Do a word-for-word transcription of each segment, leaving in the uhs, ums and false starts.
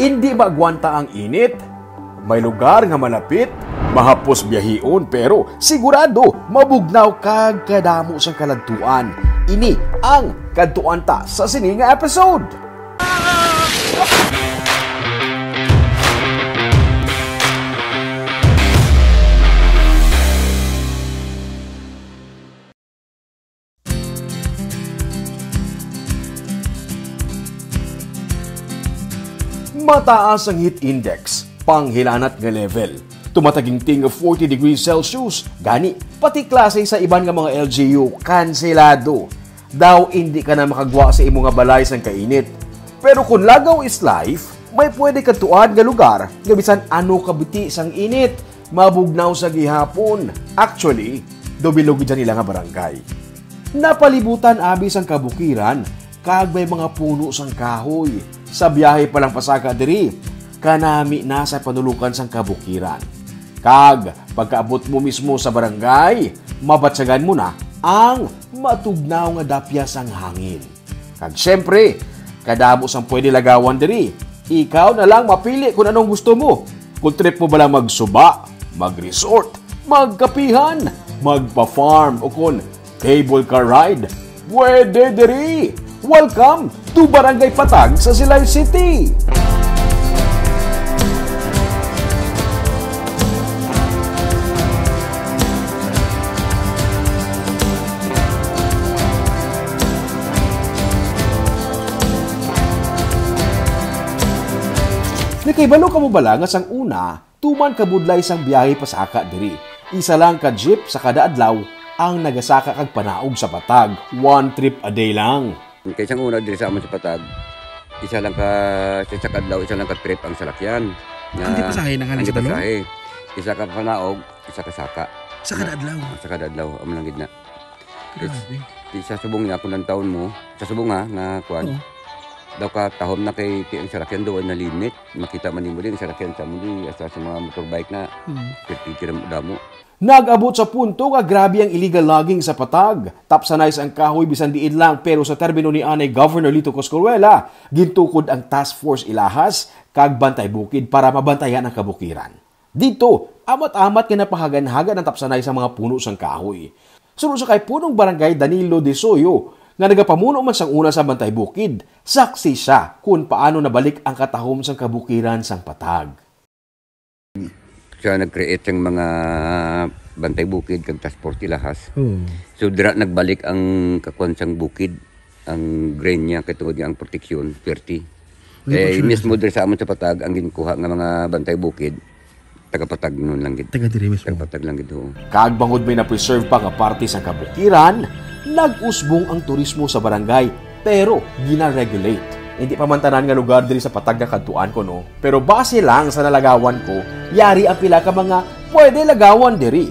Indi maagwanta ang init? May lugar nga malapit, mahapos biyahion, pero sigurado mabugnaw kag kadamo sang kaladtuan. Ini ang kadtuan ta sa sini nga episode. Mataas ang heat index, panghilanat nga level. Tumatagingting nga forty degrees Celsius, gani pati klase sa iban nga mga L G U kanselado. Daw indi ka na makagwa sa imo nga balay sang kainit. Pero kung lagaw is life, may pwede ka tuad nga lugar nga bisan ano kabiti sang init, mabugnaw sa gihapon. Actually, do bilog gid ila nga barangay. Napalibutan abi sang kabukiran, kag may mga puno sang kahoy. Sa biyahe pa lang pasaka diri, kanami na sa panulukan sang kabukiran. Kag pagkaabot mo mismo sa barangay, mabatyagan mo na ang matugnaw nga dapya sang hangin. Kag siyempre, kadamo sang pwede lagawan diri. Ikaw na lang mapili kung anong gusto mo. Kung trip mo bala magsuba, mag-resort, magkapihan, magpa-farm, o kung cable car ride, pwede diri. Welcome to Barangay Patag sa Silay City! Nakahibalo kamo bala nga sang una, tuman kabudlay sang biyahe pasaka diri, isa lang ka jeep sa kada adlaw ang nagasaka kag panaog sa Patag, one trip a day lang. Kay sang una diri sa amon sa Patag, isa lang ka, sa isa ka adlaw, isa lang ka trip ang salakyan. Ang di pasahe na nga Ang sa di balon? pasahe. Isa ka panaog, isa ka saka. Sa kada adlaw? Ah, sa kada adlaw, amo lang gid na. Grabe. Di sa subong niya, kung ang taon mo, sa subong ha, nga kuwan, Oo. daw ka tahom na kay, kay ang salakyan daw na limit. Makita man nimo din, ang salakyan sa mo di, asa sa mga motorbike na, Hmm. pirti kira mo damo. Nag-abot sa punto nga grabe ang illegal logging sa Patag. Tapsanay sa ang kahoy bisan diin lang, pero sa termino ni anay Governor Lito Coscoruela, gintukod ang task force ilahas kag bantay bukid para mabantayan ang kabukiran. Dito, amat-amat nga napahagan-hagan ang tapsanay sa mga puno sang kahoy. Suno sa kay Punong Barangay Danilo De Soyo, nga nagapamuno man sang una sa Bantay Bukid, saksi siya kun paano nabalik ang katahom sang kabukiran sang Patag. Siya nag-create sang mga Bantay Bukid kag task force ilahas. Oo. So, dira nagbalik ang kakuan sang bukid, ang grain niya, kay tungod niya ang proteksyon, pwerte. May Eh, proteksyon mismo na siya. Diri sa amon sa Patag, ang ginkuha nga mga Bantay Bukid, taga-Patag nun lang gid. Taga diri mismo. Taga-Patag lang gid, oo. Kag bangod may na-preserve pa nga parte sang kabukiran, nag-usbong ang turismo sa barangay, pero gina-regulate. Hindi pa man tanan nga lugar diri sa Patag nga kadtuan ko, no? Pero base lang sa nalagawan ko, yari ang pila ka mga pwede lagawan diri.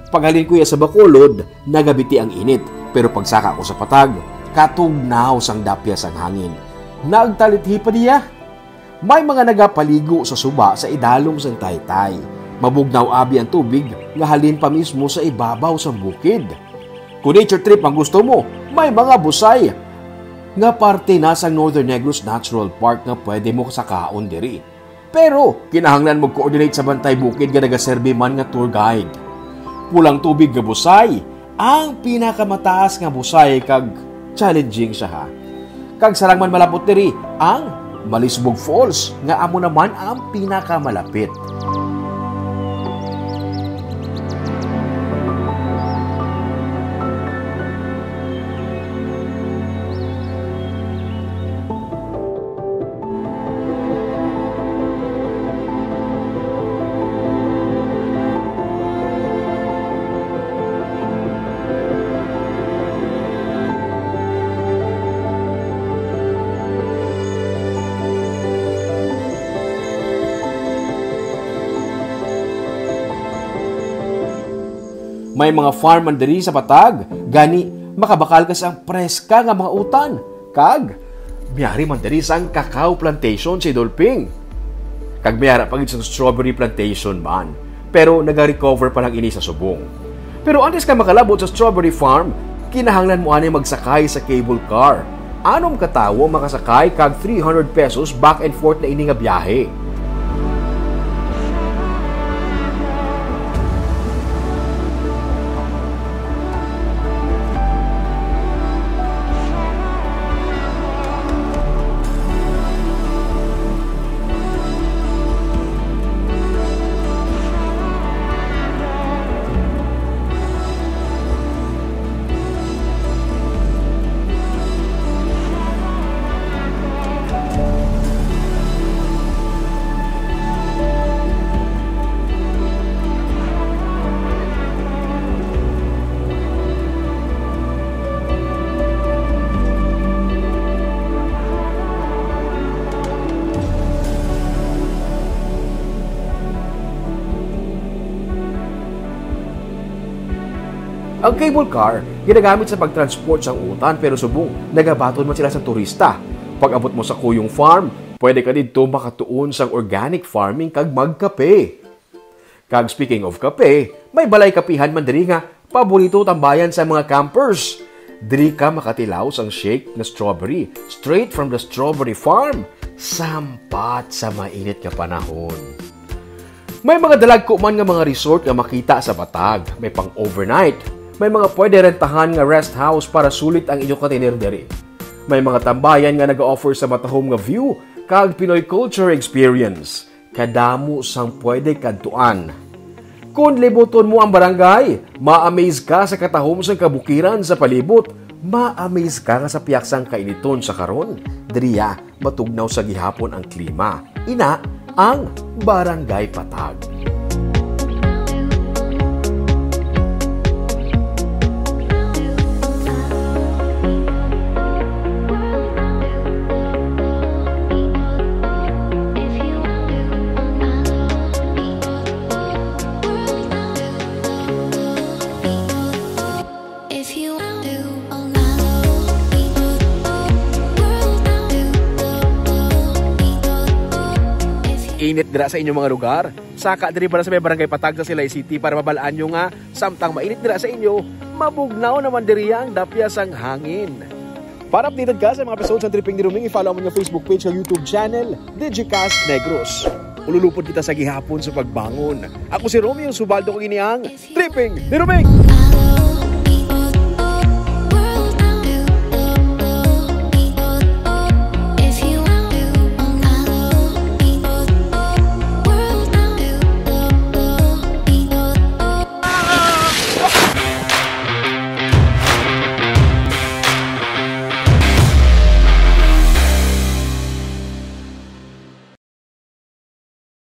Paghalin ko iya sa Bacolod, nagabiti ang init, pero pagsaka ko sa Patag, katugnaw sang dapya sang hangin. Nagtalithi pa niya. May mga nagapaligo sa suba sa idalom sang taytay. Mabugnaw abi ang tubig nga halin pa mismo sa ibabaw sang bukid. Kung nature trip ang gusto mo, may mga busay nga parte na sa Northern Negros Natural Park nga pwede mo sakaon diri. Pero kinahanglan mo coordinate sa Bantay Bukid nga nagaserbi man nga tour guide. Pulang tubig nga busay, ang pinakamataas nga busay kag challenging siya, ha. Kag sarang man malapot diri ang Malisbog Falls, nga amo naman ang pinakamalapit. May mga farm man diri sa Patag, gani makabakal ka sa preska nga mga utan. Kag may ari man diri sang cacao plantation si Dolping. Kag may ara pa gid sang strawberry plantation man. Pero nagarecover pa lang ini sa subong. Pero antes ka makalabot sa strawberry farm, kinahanglan mo ani magsakay sa cable car. Anom ka tawo makasakay kag three hundred pesos back and forth na ini nga biyahe. Ang cable car ginagamit sa pagtransport sang utan, pero subong nagabaton man sila sa turista. Pag-abot mo sa Kuyong Farm, pwede ka didto makatuon sang organic farming kag magkape. Kag speaking of kape, may balay kapihan man diri nga paborito tambayan sa mga campers. Diri ka makatilaw sang shake nga strawberry straight from the strawberry farm, sampat sa mainit nga panahon. May mga dalagko man nga mga resort nga makita sa Batag. May pang-overnight. May mga pwede rentahan nga rest house para sulit ang inyo container diri. May mga tambayan nga nag-offer sa matahom nga view kag Pinoy culture experience. Kadamo sang pwede kadtuan. Kon libuton mo ang barangay, ma-amaze ka sa katahom sang kabukiran sa palibot. Ma-amaze ka nga sa piyaksang kainiton sa karon, diriya matugnaw sa gihapon ang klima. Ina, ang Barangay Patag. Init dira sa inyong mga lugar? Saka diri bala sa may Barangay Patag sa Silay City para mabal-an nyo nga samtang mainit dira sa inyo, mabugnaw naman diri ang dapya sang hangin. Para updated ka sa mga episode sa Tripping ni Roming, i-follow mo ang Facebook page ug YouTube channel, Digicast Negros. Ululupod kita sa gihapon sa pagbangon. Ako si Romeo Subaldo, kag ini ang Tripping ni Roming.